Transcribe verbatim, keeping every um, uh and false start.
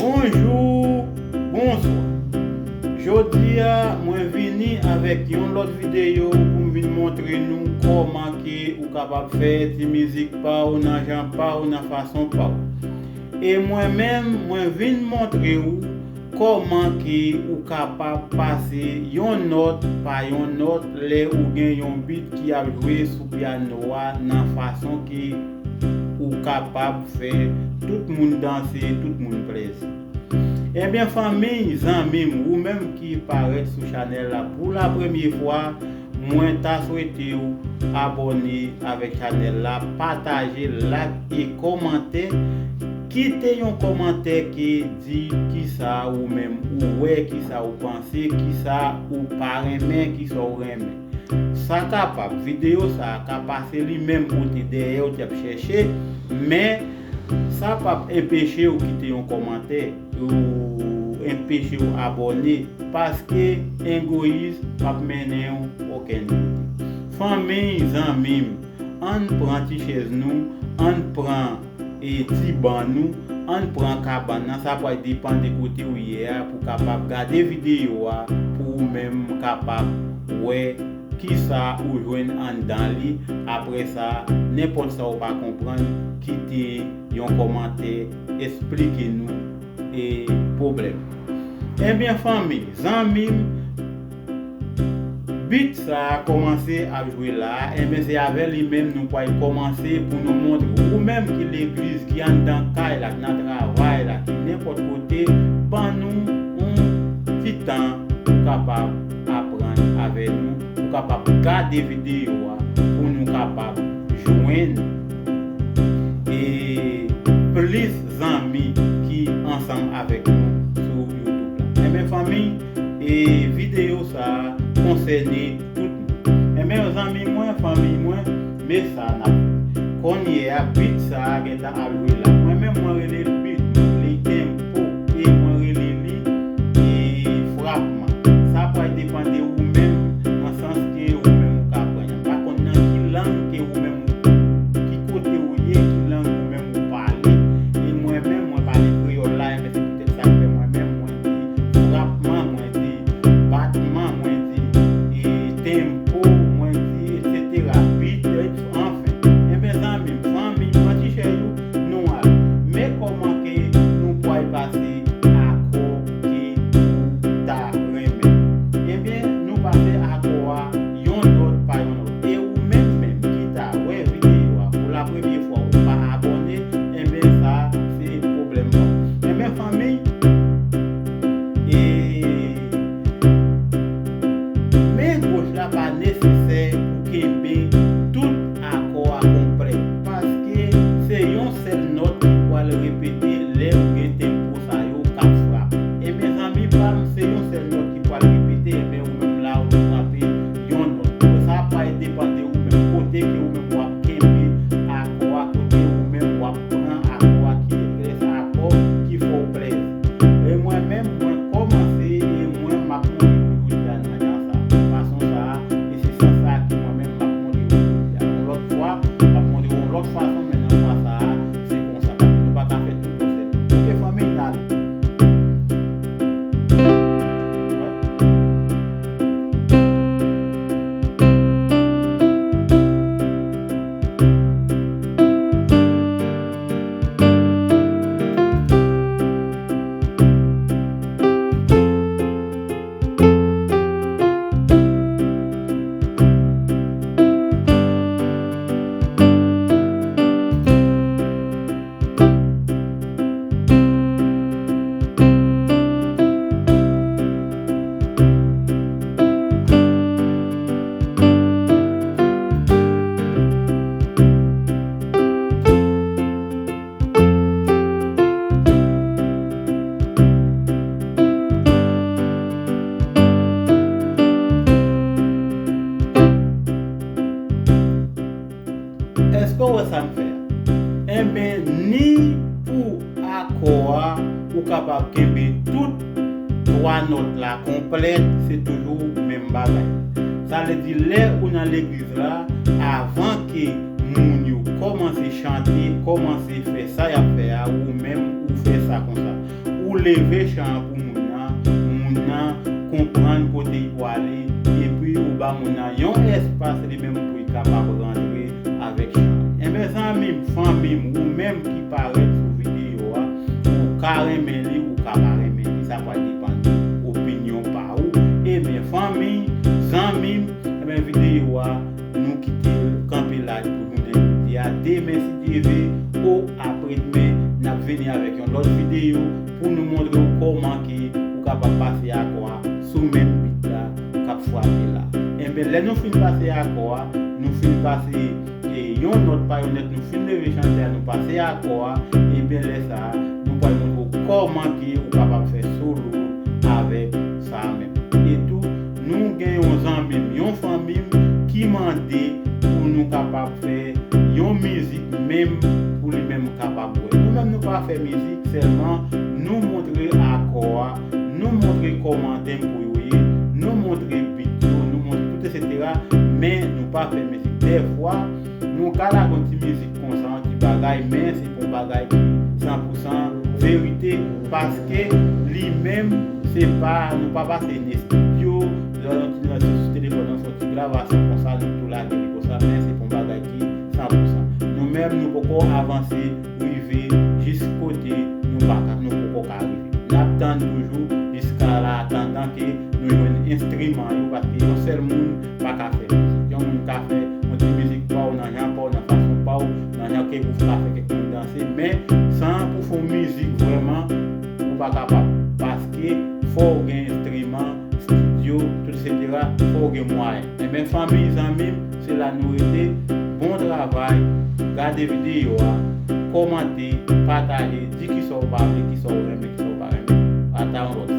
Bonjou, bonswa. Jodi a, mwen vini avèk yon lòt videyo pou m vin montre nou kòman ke ou kapab fè ti mizik pa w nan jan pa w, nan fason pa w. E mwen menm, mwen vin montre w kòman ke ou kapab pase yon nòt pa yon nòt lè ou gen yon beat ki ap jwe sou pyano a nan fason ke ou kapab fè tout moun danse, tout moun plèzi. Ebyen, fanmi, zanmi m, ou menm ki parèt sou chanèl la pou la premye fwa, mwen ta swete w abòne avèk chanèl la, pataje, like e kòmante. Kite yon kòmantè ke di kisa ou menm ou wè, kisa ou panse, kisa ou pa renmen, kisa ou renmen. Sa kapab, videyo sa a ka pase li menm kote dèyè w t ap chèche, men sa p ap enpeche w kite yon kòmantè, ou enpeche w abòne, paske egoyis p ap mennen w okenn kote. Fanmi, zanmi m, ann pran ti chèz nou, ann pran e ti ban nou, ann pran kabann nan, sa pral depann de kote ou ye a pou kapab gade videyo a, pou ou menm kapab wè kisa ou jwenn anndan li. Apre sa, nenpòt sa ou pa konprann, kite yon kòmantè, eksplike nou e pwoblèm. Ebyen, fanmi, zanmi m, beat sa a kòmanse ap jwe la a, enben se avè li menm nou pral kòmanse pou nou montre ou menm ki legliz, ki anndan kay la, ki nan travay la, ki nenpòt kote, ban nou yon ti tan pou kapab aprann avè nou, pou kapab gade videyo a, pou nou kapab jwenn e plis zanmi ki ansanm avèk nou sou YouTube la. Enben fanmi, e videyo sa a konsène tout moun. Enben zanmi mwen, fanmi mwen, men sa n ap fè. Kounye a, beat sa a gentan ap jwe la. Mwen menm, mwen rele l beat, mwen rele l tempo, e mwen rele li e frapman. Sa pral depann de ou menm, nan sans ke ou menm ou ka pran. M pa konn nan ki lang ke ou menm ou, ki kote ou ye, ki lang ou menm ou pale. E mwen menm, mwen pale kreyòl la, enben se poutèt sa k fè mwen menm, mwen di frapman, mwen di batman, mwen di e tempo, mwen di, etsetera, beat, anfen. Enben, zanmi m, fanmi m, pran ti chèz ou, nou al. Men kòman ke nou pral pase akò ke ou ta renmen. Ebyen, nou pase akò a yon nòt pa yon nòt. E ou menm menm ki ta wè videyo a pou la premye fwa, ou pa abòne, enben sa se pwoblèm pa w. Enben fanmi, e men goch la pa nesesè pou kenbe tout akò a konplè, paske se yon sèl nòt ki pral repete lè ou gen tempo sa yo k ap frape. E mezanmi pa m, se yon sèl nòt ki pral repete, enben ou menm la ou frape yon nòt. Sa pral depann de ou menm, kote ke ou menm w ap kenbe akò a, kote ou menm w ap pran akò a, ki lè sa akò ki fè w plèzi. E mwen menm, mwen kòmanse, e mwen m ap montre nou jodi a nan jan sa, fason sa a, e se sans sa a ke mwen menm m ap montre nou jodi a. Yon lòt fwa, m ap montre yon lòt fason, men nan fwa sa a, se konsa, paske nou pa ka fè tout yon sèl. Oke, fanmi, n ale. Èske w wè sa m fè a? Enben, ni pou akò a, ou kapab kenbe tout twa nòt la konplèt, se toujou menm bagay. Sa vle di, lè ou nan legliz la, avan ke moun yo kòmanse chante, kòmanse fè sa y ap fè a, ou menm, ou fè sa konsa. Ou Ou leve chan an pou moun nan, moun nan konprann kote l pwale, epi ou ba moun nan yon espas li menm pou l kapab rantre avèk chan an. Enben, zanmi m, fanmi m, ou menm ki parèt sou videyo a, ou ka renmen li, ou ka pa renmen li, sa pral depann de opinyon pa ou. Enben, fanmi, zanmi m, enben, videyo a, nou kite l kanpe la pou jounen jodi a. Demen, si Dye vle, o apredmen, n ap vini avèk yon lòt videyo pou nou montre w kòman ke ou kapab pase akò a sou menm bit la k ap frape la. Enben, lè nou fin pase akò a, nou fin pase, e, yon nòt pa yon nòt, nou fin leve chante a, nou pase akò a, enben, lè sa a, nou pral montre w kòman ke ou kapab fè solo avèk sa a menm. E tou, nou gen yon zanmi m, yon fanmi m ki mande pou nou kapab fè yon mizik menm pou li menm kapab wè. Nou menm nou pa fè mizik, sèlman nou montre akò a, nou montre kòman tenpo yo ye, nou montre bit yo, nou montre tout, etsetera. Men nou pa fè mizik. Dèfwa, nou ka lage yon ti mizik konsa, yon ti bagay, men se pa yon bagay ki san pou san verite, paske li menm, se pa, nou pa pase nan estidyo, lè nou ti nan sou telefòn, nou fè yon ti gravasyon konsa, nou tou lage li konsa, men se pa yon bagay ki san pou san. Nou menm, nou poko avanse, rive jis kote nou pa ka, nou poko ka rive. N ap tann toujou jiska la, atandan ke nou jwenn enstriman yo, paske yon sèl moun pa ka fè mizik. Yon moun ka fè yon ti mizik pa w nan jan pa w, nan fason pa w, nan jan ke ou ka fè kèk moun danse, men san pou fè yon mizik vrèman, ou pa kapab. Paske fò w gen enstriman, estidyo, tout, etsetera, fò w gen mwayen. Enben, fanmi, zanmi m, se la nou rete. Bon travay, gade videyo a, kòmante, pataje, di kisa w pa vle, kisa w renmen, kisa w pa renmen. Ata yon lòt.